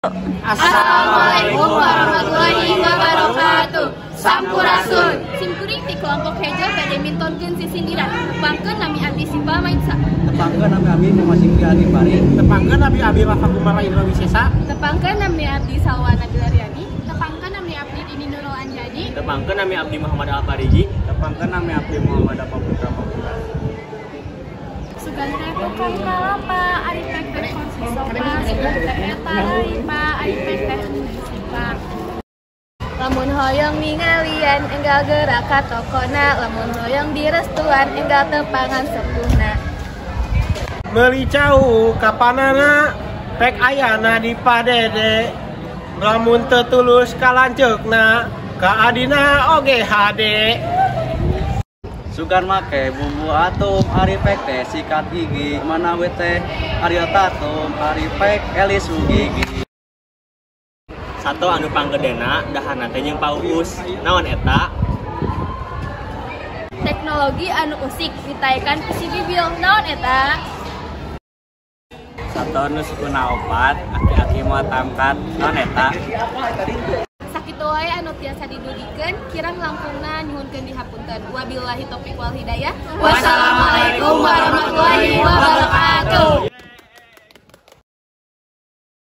Assalamualaikum warahmatullahi wabarakatuh. Sampurasun. Simkuring ti kelompok hejo bade mintonkeun sisindiran. Tepangkeun nami abdi Sipa Maitsa. Tepangkeun nami abdi Muhammad Sikri Adi Bari. Tepangkeun nami abdi Rafa Kumara Indra Wisesa. Tepangkeun nami abdi Salwa Nabila Riani. Tepangkeun nami abdi Dini Nurul Anjani. Tepangkeun nami abdi Muhammad Al Fariji. Tepangkeun nami abdi Muhammad Apa Putra Paputra. Sugan teh tukang kalapa, ari pek teh kursi sofa, sugan teh eta laipa, ari pek teh sipa. Lamun hoyong ningalian enggal gerak ka tokona, lamun hoyong direstuan enggal tepangan sepuhna. Meuli cau kapanana pek ayana di padede. Lamun teu tulus ka lanceukna, ka adina oge hade. Sugan make bumbu atom, ari pek teh sikat gigi, manawi teh Ariel Tatum, ari pek Elis Sugigi. Sato anu panggedena daharna teh jeung Paus. Naon eta? Teknologi anu usik ditaekan ku si Bibil. Naon eta? Sato anu sukuna opat, aki-aki moal tangkat. Naon eta? Sakitu wae anu tiasa didugikeun, kirang langkungna nyuhunkeun dihapunten. Wabillahi taufik wal hidayah. Wassalamualaikum warahmatullahi wabarakatuh.